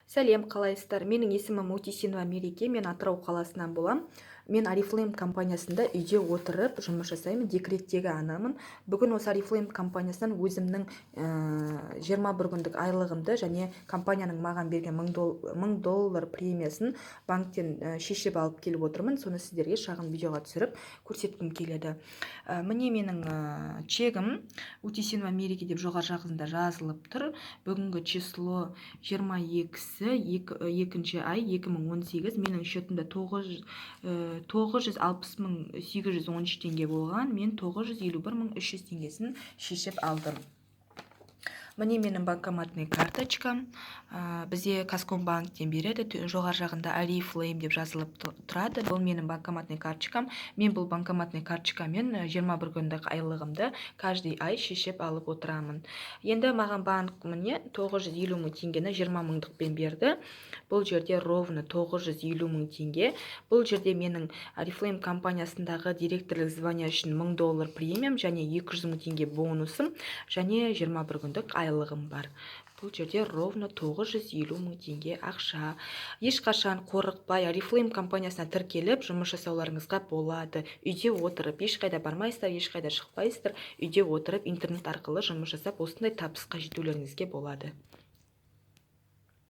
Сәлем, қалайсыздар? Менің есімім Өтесінова Мереке, мен Атырау қаласынан болам. Мен Орифлейм компаниясында үйде отырып жұмыс жасаймын, декреттегі анамын. Бүгін осы Орифлейм компаниясынан өзімнің 21 күндік айлығымды және компанияның маған берген 1000 доллар премиясын банктен шешіп алып келіп отырмын. Соны сіздерге шағын видеоға түсіріп көрсеткім келеді. Міне менің чегім, Өтесінова Мереке деп жоғары жағында жазылып тұр. Бүгінгі число 22-сі, екінші ай, 2018. Менің счетымда 960 813 теңге болған. Мен 951 300 теңгесін шешіп алдым. Міне, менің банкоматный карточкам. Бізде Казкомбанктен береді. Жоғары жағында Орифлейм деп жазылып тұрады. Бұл менің банкоматный карточкам. Мен бұл банкоматный карточкамен 21 күндік айлығымды каждый ай шешіп алып отырамын. Енді маған банк, міне, 950 мың теңгені 20 мыңдықпен берді. Бұл жерде ровно 950 мың теңге. Бұл жерде менің Орифлейм компаниясындағы директорлық звание үшін 1000 доллар премиям және 200 мың теңге бонусым және 21 күндік айлығым бар. Бұл жерде ровно 950 мың теңге ақша. Ешқашан қорықпай, Орифлейм компаниясына тіркеліп, жұмыс жасауларыңызға болады. Үйде отырып, ешқайда бармайсыздар, ешқайда шықпайсыздар, үйде отырып, интернет арқылы жұмыс жасап, осындай табысқа жетулеріңізге болады.